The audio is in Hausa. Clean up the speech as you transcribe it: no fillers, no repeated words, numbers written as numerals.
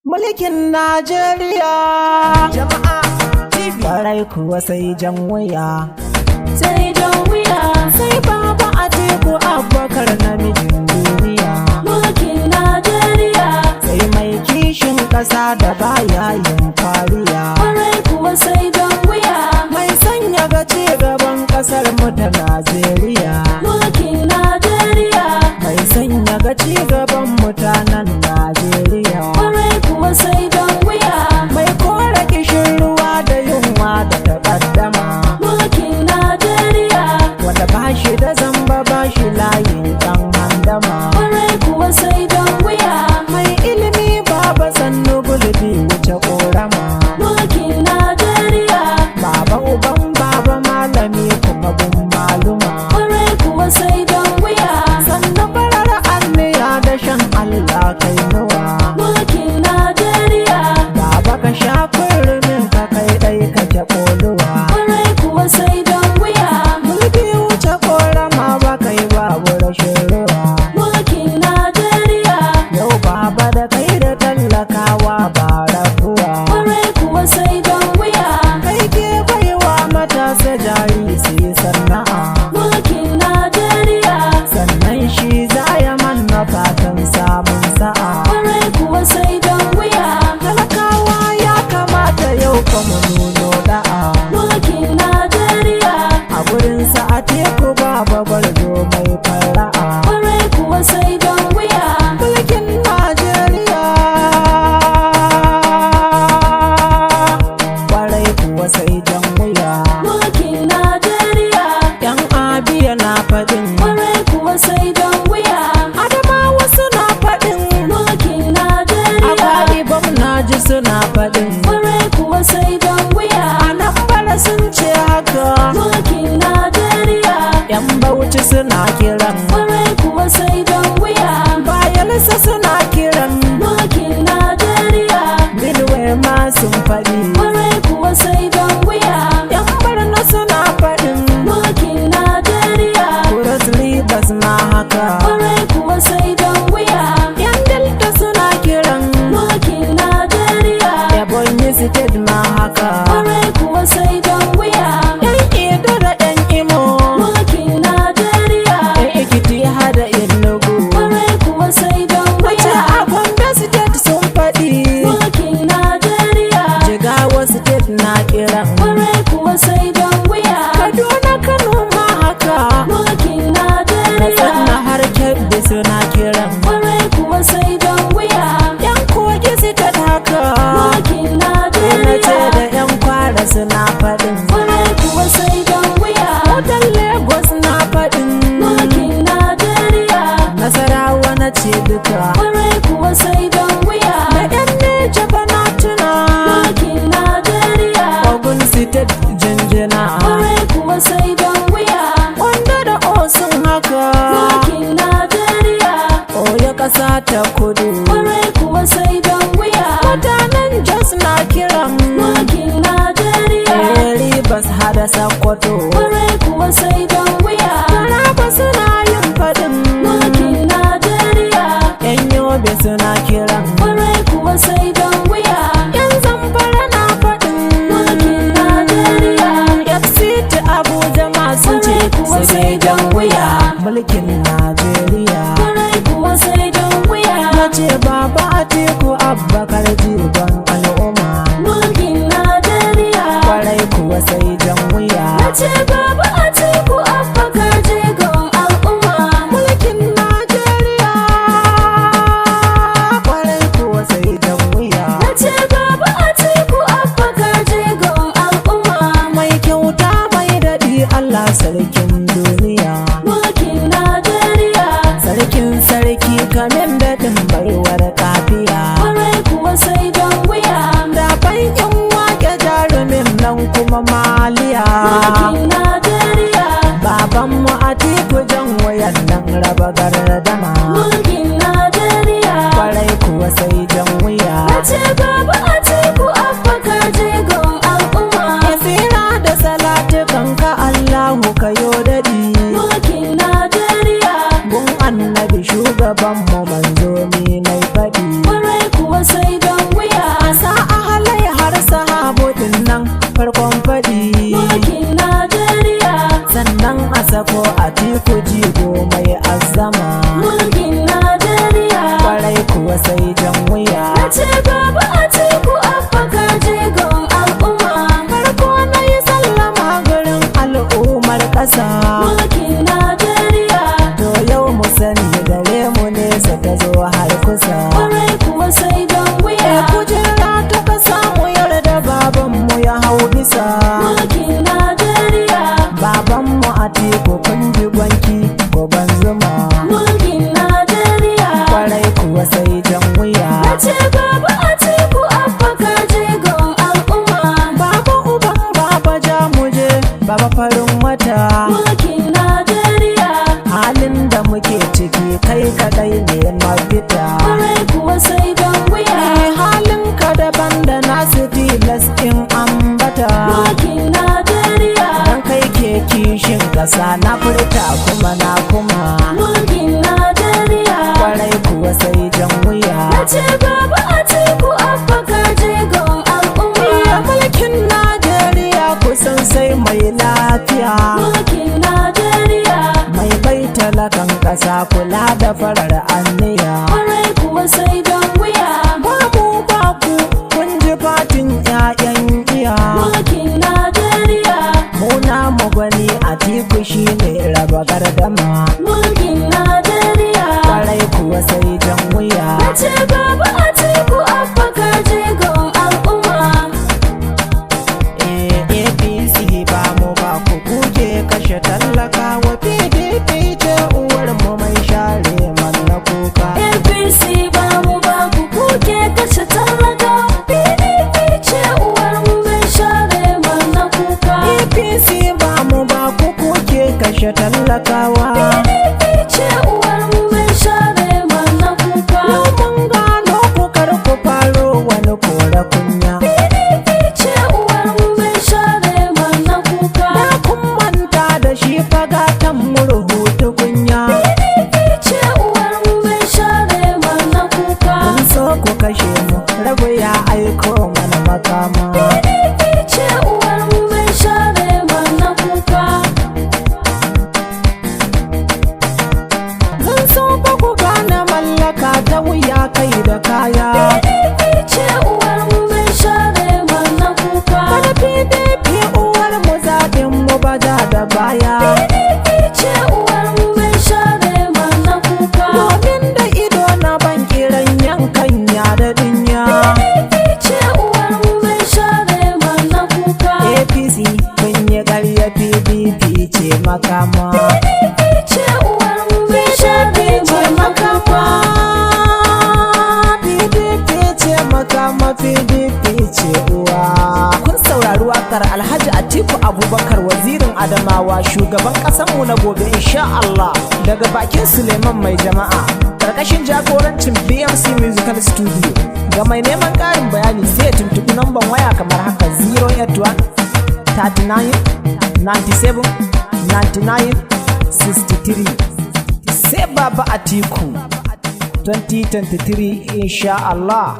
Mulkin Najeriya. Jama'a TV. Kwarai kuwa sai jan wuya. Sai jan wuya. Sai Baba Atiku Abubakar, namijin duniya. Mulkin Najeriya. Sai mai kishin ƙasa da baya yin fariya. Kwarai kuwa sai jan wuya. Mai sanya ga ci gaban ƙasar mu ta Najeriya. Mulkin Najeriya. Mai sanya ga ci gaban mutanen Najeriya. Kwarai kuwa sai jan wuya. Mai kore kishin ruwa da yunwa da taƙaddama. Mulkin Najeriya. Wanda bashi da zamba, bashi layin ɗan handama. Kwarai kuwa sai jan wuya. Mai ilimi, Baba, sannu, gulbi wuce korama. Mulkin Najeriya. Baba uban baba, malami kuma gun maluma. Kwarai kuwa sai jan wuya. Sannu farar anniya da shan Allah kainuwa. Mulkin Najeriya. Baba, ka sha kurmin ka, kai dai kake koluwa. Kwarai kuwa sai jan wuya. Gulbi wuce korama, ba kai babu rashin ruwa. Mulkin Najeriya. Yau Baba, da kai da tallakawa ba rabuwa. Kwarai kuwa sai jan wuya. Kai ke baiwa matasa jari su yi sana'a. Mulkin Najeriya. Sannan shi za ya manna fatan samun sa'a. Kwarai kuwa sai jan wuya. Talakawa, ya kamata yau fa mu nuno da'a. Mulkin Najeriya. A gurin sa Atiku, Baba gwarzo mai fara'a. Kwarai kuwa sai jan wuya. Mulkin Najeriya, kwarai kuwa sai jan wuya. Mulkin Najeriya. Yan Abiya na faɗin. Kwarai kuwa sai jan wuya. Adamawa suna faɗin. Mulkin Najeriya. Akwa Ibom na ji suna faɗin. Kwarai kuwa sai jan wuya. Anambra sun ce haka. Mulkin Najeriya. Yan Bauchi suna kiran. Kwarai kuwa sai jan wuya. Bayelsa suna kiran. Mulkin Najeriya. Benue ma sun faɗi. Kwarai kuwa sai jan wuya. Yan Borno suna faɗin. Mulkin Najeriya. Cross Rivers ma haka. Kwarai kuwa sai jan wuya. Yan Delta suna kiran. Mulkin Najeriya. Ebonyi State ma haka. Kwarai kuwa sai jan wuya. Yan Edo da yan Imo. Mulkin Najeriya. Yan Ekiti hada Enugu. Kwarai kuwa sai jan Wace wuya. a Gombe State sun faɗi. Mulkin Najeriya. Jigawa State na kiran. Kwarai kuwa sai jan wuya. Kaduna, Kano ma haka. Mulkin Najeriya. Katsina har Kebbi suna kiran. Kwarai kuwa sai jan wuya. Yan Kogi State haka. Mulkin Na ce Najeriya. da yan Kwara suna faɗin. Kwarai kuwa sai jan wuya. Mutan Lagos na faɗin. Mulkin Najeriya. Nasarawa na ce duka. Kwarai kuwa sai jan wuya. Da yan Neja fa na tuna. Mulkin Najeriya. Ogun State jinjina. Kwarai kuwa sai jan wuya. Wanda da Osun haka. Mulkin Najeriya. Oyo ƙasa ta kudu. Kwarai kuwa sai jan wuya. Mutanen Jos na kiran. Mulkin Najeriya. Rivers hada Sokoto. Kwarai kuwa sai jan wuya. Taraba suna yin faɗin. Mulkin Najeriya. Yan Yobe suna kiran. Kwarai kuwa sai jan wuya. Yan Zamfara na faɗin. Mulkin Najeriya. FCT Abuja masu ce Kwarai kuwa sai jan wuya. Mulkin Najeriya. Kwarai kuwa sai jan wuya. Na ce Baba Atiku Abubakar, jigon al'umma. Mulkin Najeriya. Kwarai kuwa sai jan wuya. Na ce Baba Atiku. wuya. Mulkin Najeriya. Mai bai talakan ƙasa kula da farar anniya. Kwarai kuwa sai don wuya. Babu baku kun ji fatin 'ya'yan iya. Mulkin Najeriya. Muna mu gwani Atiku shine raba gardama. Mulkin Najeriya. Kwarai kuwa sai jan wuya. Nace Baba Atiku Abubakar jigon al'umma. APC ba mu ba ku, kuke kashe talakawa. PDP ce uwar mu mai share mana kuka. APC ba mu ba ku, kuke kashe talaka. PDP ce uwar mu mai share mana kuka. APC ba mu ba ku, kuke kashe talakawa. PDP ce uwar mu mai share mana kuka. Yau mun gano ku, kar ku faro wani kora kunya. PDP ce uwar mu mai share mana kuka. Da kun manta da shi fagatan murhu tukunya. PDP ce uwar mu mai share mana kuka. Kun so ku kashe mu, rabu ya aiko mana makama. PDP ce uwar mu mai share mana kuka. Zan so fa ku gane mallaka ta wuya kai da kaya. PDP ce uwar mu mai share mana kuka. Wani PDP uwar mu, zaɓin mu ba ja da baya. PDP ce uwar mu mai share mana kuka. Domin da ido na ban kiran yankan ya da dinya. PDP ce uwar mu mai share mana kuka. APC kun yi ƙarya, PDP ce makama. PDP ce uwar mu mai share mana kuka. PDP ce makama, PDP ce uwa. Kun saurari wakar Alhaji Atiku Abubakar, wazirin Adamawa, shugaban ƙasarmu na gobe insha Allah, daga bakin Suleiman Mai Jama'a, karkashin jagorancin BMC Musical Studio. Ga mai neman ƙarin bayani sai ya tuntuɓi namban waya kamar haka: 081 39 97 99 63. Sai Baba Atiku 2023 insha Allah.